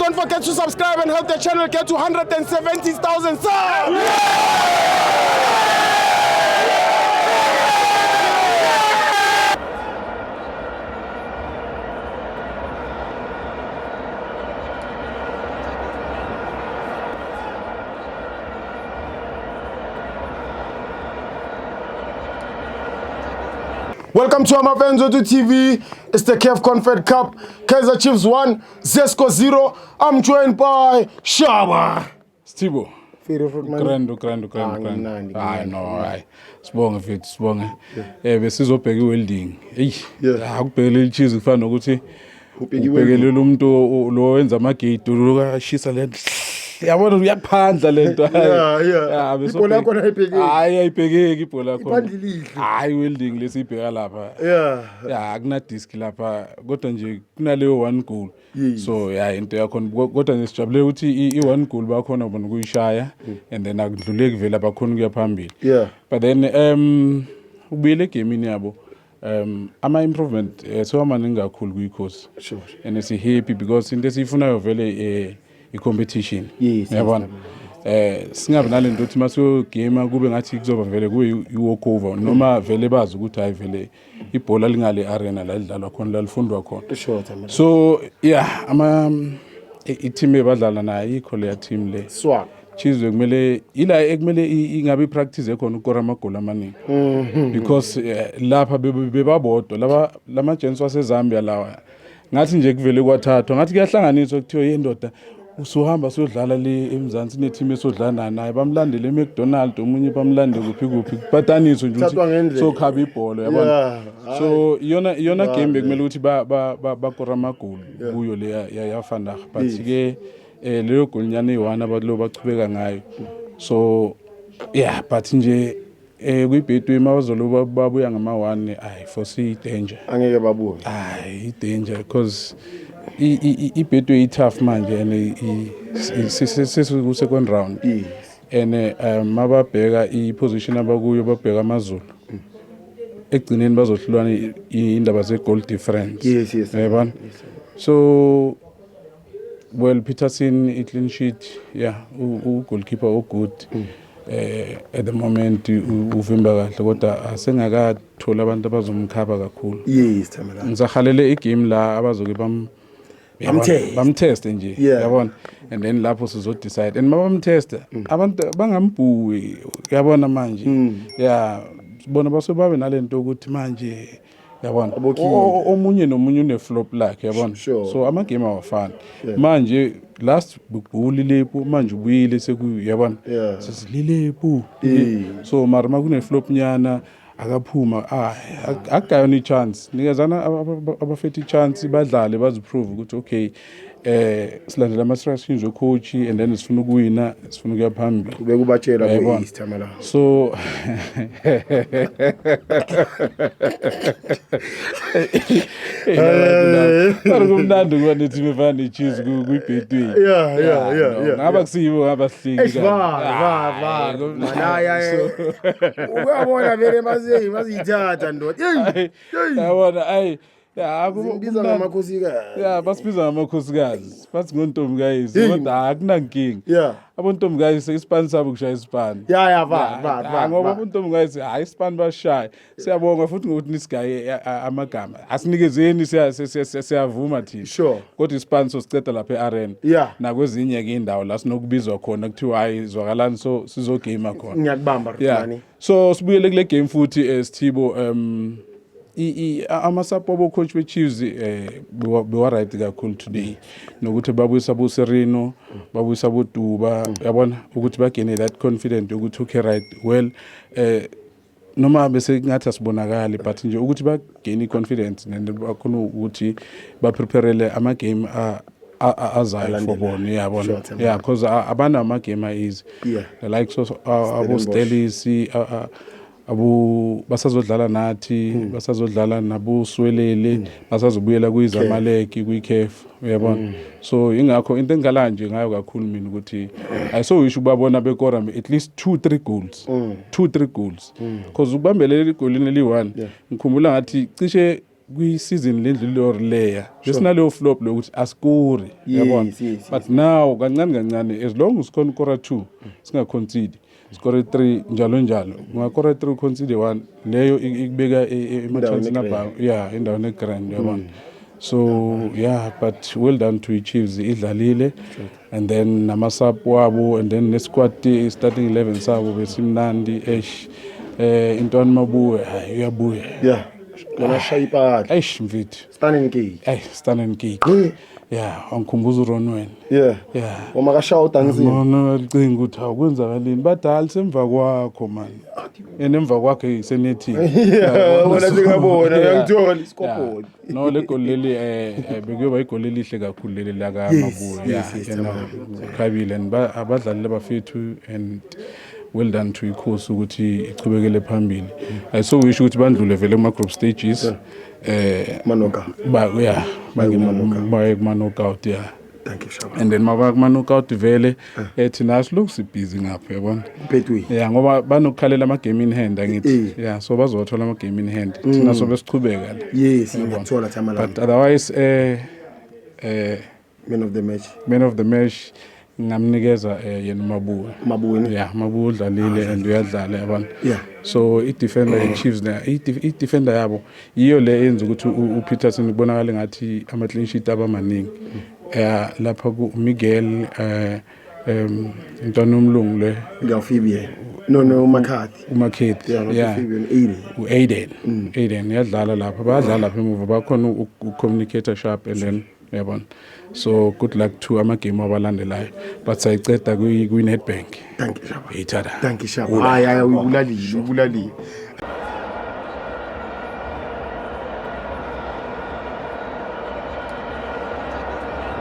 Don't forget to subscribe and help the channel get to 170,000 subs. Welcome to Amavenzo 2 TV. It's the CAF Confed Cup. Kaizer Chiefs 1, Zesco 0. I'm joined by Shawa. Sithibo. Grand. Grand grand grand Ah, grand. ngimnandi, Hayi no hayi. Sibonge mfethu sibonge. Besizobheka iwelding. Ey, Yeah. akubhekele icheese kufana nokuthi Ubheka i-welding. ubhekelele umuntu lo wenza amagate lo kashisa le yabona uyaphandla lento. Yeah, yeah. Ibhola yakhona ayibhekeki. Hayi ayibhekeki ibhola yakhona. Iphandla ilidle. Hayi welding lesiyibheka lapha. Yeah. Ya, akuna disk lapha kodwa nje kunaleyo one goal. Yes. So ya, into yakhona kodwa nje sijabule ukuthi i-one goal bakhona bona ukuyishaya and then akudluleki vele, abakhona ukuya phambili. But then ubuyele egamini yabo, ama improvement sewamaningi kakhulu kuyikhosi. And si happy because into esiyifunayo vele i-competition. Yabona, singabi nalento ukuthi masiyo-game kube ngathi kuzoba vele kube i-walk over, noma vele bazi ukuthi hayi vele ibhola lingale arena la lidlalwa khona, la lifundwa khona. Tamara. So yeah, ama i-team ebadlala nayo ayikho leya team le. Swag. Chiefs kumele ila ekumele ingabe ipractice ekhona ukukora amagoli amaningi because lapha bebabodwa laba lama gents waseZambia lawa, ngathi nje kuvele kwathathwa ngathi kuyahlanganiswa, kuthiwa yendoda usuhamba siyodlala le eMzansi ne-team esodlala naye, bamlandele eMcDonald, omunye bamlande kuphi kuphi, kubhataniswe nje Thathwa ngendlela. Sokhaba ibhola, yabona. So iyona game bekumele ukuthi bakora amagoli kuyo le ya vandag, but ke leyo goal nyana eyi-1 abantu bachubeka ngayo. So yeah, but nje kwi-Betway mabazolo babuya ngama-1, ayi foresee danger. Angeke babuye. Hayi, i-danger because i-Betway i-tough manje and sesiku-second round. And mababheka i-position abakuyo, babheka AmaZulu, ekugcineni bazohlulwana indaba ze-goal difference. Yayibona, so well, Peterson i-clean sheet, yeah, u-goalkeeper o-good at the moment, uvimba kahle kodwa asengakatholi abantu abazomkhaba kakhulu. Yes, Tamara. Ngisahalele igame la abazoke bam Bamteste. Bamteste nje. Yabona, and then lapho sizodecide and mabamteste abantu bangambhuwi, yabona manje, yeah, bona basuke babe nalento ukuthi manje, yabona, Abokhile. omunye nomunye une-flop lakhe, yabona. So amagame awafani manje. Last bulilepu, manje ubuyile seku, yabona, sesililepu. So mara makune-flop nyana akaphuma, ah, akugayona i-chance, nikezana abafethu i-chance badlale, baziprove ukuthi okay, silandela ama-instructions we-coach and then sifuna ukuwina, sifuna ukuya phambili. Ubekubatshela Uyayibona. ku-East, Tamara. So mara kumnandi ukuba neteam efana ne-Chiefs kwi-Betway. Ngaba kusiyibo ngaba sihleki. Eish, va va va manaya, uyabona vele maziyithatha ndoda. Hey, hey. Yabona, ayi ya, Zimbiza kumnandi. ngamakhosikazi. Ya, basibiza ngamakhosikazi, bathi ngontombi kayise. Hey. Kodwa akunankinga. Abontombi kayise isipani sabo kushaya isipani. Ya, va va va. Ngoba Va. abontombi kayise, hayi, isipani bashaya. Siyabonga futhi ngokuthi nisigaye amagama, asinikezeni, siyavuma thina. Kodwa isipani sosiceda lapha e-arena nakwezinye-ke indawo la sinokubizwa khona kuthiwa hayi, zwakalani, so sizogame khona. Ngiyakubamba, Rutmani. So sibuyele kule game futhi, Sithibo, ama-sub abo coach we-Chiefs bewa right kakhulu today, nokuthi babuyisa boSirino, babuyisa boDuba, yabona ukuthi bagene that confident ukuthi okay, right, well, noma bese ngathi asibonakali, but nje ukuthi bagain i-confidence and bakhona ukuthi bapreparele ama-game azayo for bona, yabona. Yeah, because abanawo ama-game a-easy. The likes of abo Stellies, abo basazodlala nathi, basazodlala nabo Swelele, basazobuyela kwiZamalek, kwiCAF, uyabona. So ingakho into engikhala nje ngayo kakhulu mina ukuthi ayisowisho ukubabona bekora at least 2 3 goals, 2 3 goals, because ukubambelela igolini eli-1, ngikhumbula ngathi cishe Kwi-season lendlulile or leya besinaleyo flop lokuthi asikori, yabona. But now kancane kancane, as long as sikhona ukora two, singaconcede, score three njalo njalo, ungakora three, concede one, leyo ikubeka ema-chancini Endaweni. Abha, yeah, endaweni egrand, yabona. So yeah, but well done to i-Chiefs, idlalile and then namasub wabo and then nesquad, starting 11 sabo besimnandi. Eish, intwana Mabuye, hayi, uyabuya. Yeah, lona shaya ipali. Eish, mfethu. Stunning cake. Ey, stunning cake. Yeah, angikhumbuza uRonwen. Uma kashaya udansini. No, licinga ukuthi awukwenzakalini, badala semva kwakho man, and emva kwakhe isenethini. Yeah, wona singabona, uyangithola isikopoti. No, le goli leli bekuyoba igoli elihle kakhulu leli la kaMabuye. Khabile and abadlali labafethu, and well done to ikhosi ukuthi ichubekele phambili. I so wish ukuthi bandlule vele kuma group stages. Manoka. Ba, yeah, bangena baye kuma knockout, yeah. Thank you, Shaba. And then mabaya kuma knockout vele, thina silokhu sibhizi ngapha, yabona. Betway. Yeah, ngoba banokukhalela ama game in hand, angithi? Yeah, so bazowathola ama game in hand, thina sobe sichubeka la. Yes, ngiyakuthola, Thama lami. But otherwise Man of the match. Man of the match ngamnikeza yena uMabuye. Mabuye, ne? Yeah, Mabuye udlalile and uyadlala, yabona. So i-defender ye-Chiefs i-defender yabo yiyo le eyenza ukuthi uPeterson kubonakala ngathi ama-clean sheet abamaningi. Lapha ku Miguel, intwana omlungu le. Ngiyafibie. No, McCarthy. uMakhethi. Yeah, not Fabian, Aiden. U-Aiden, Aiden uyadlala lapha, bayadlala lapha emuva, bakhona ukucommunicate sharp and then, yabona, so good luck to amagame abalandelayo, but sayiceda kwi-Nedbank. Thank you, Shaba. Ithada. Thank you, Shaba. Hayi hayi, uyibulalile, uyibulalile.